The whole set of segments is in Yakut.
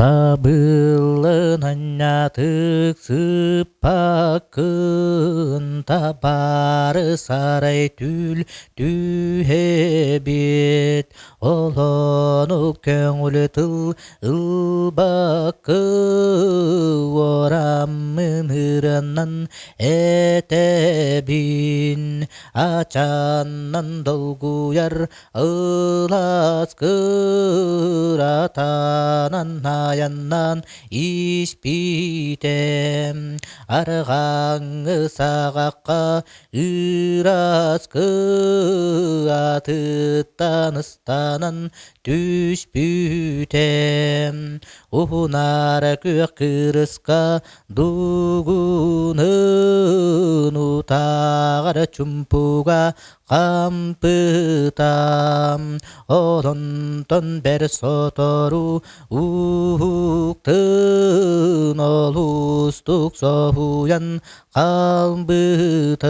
Табыллын анньатык сыппаккын, табаары сарай түүл түһэбит, олону көҥүл тыл ылбакка уораммын ырыаннан этэбин, ачааннан долгуйар Ылаас кыратанан айаннан испитэ, арҕааҥҥы саҕахха ыраас кыатыттан ыстанан түспүтэ, уһунар күөх кырыска дугунун утааҕар чумпуга Хампытам, онтон бэр сотору уһуктун олустук соһуйан хаалбытым.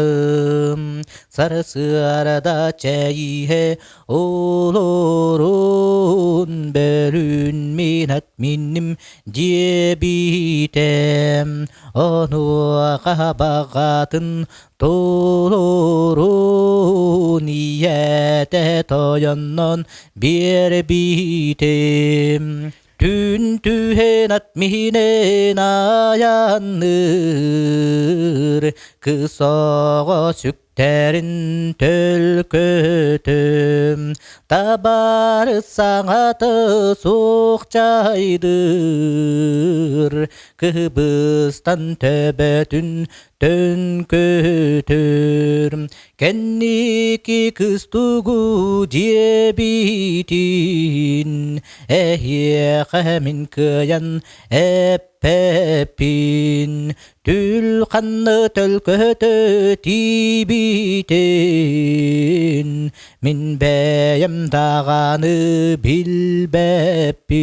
Сарсыарда чэйиһэ олорун бөрүн мин ат минним диэбитэ. Онуоха баҕатын Толорун ийэтэ тойоннон биэрбитим. Түн түһэн ат миһинэн айанныыр, кыс оҕо сүктэрин төлкөтүм. Табары саҥаты суох чайдыыр, кыбыстан төбөтүн Төҥкөтөр кэнники кыстугу диэбитин эһиэхэ мин кыайан эппэппин түл ханны төлкөтө тиийбитин мин бэйэм даҕаны билбэппин.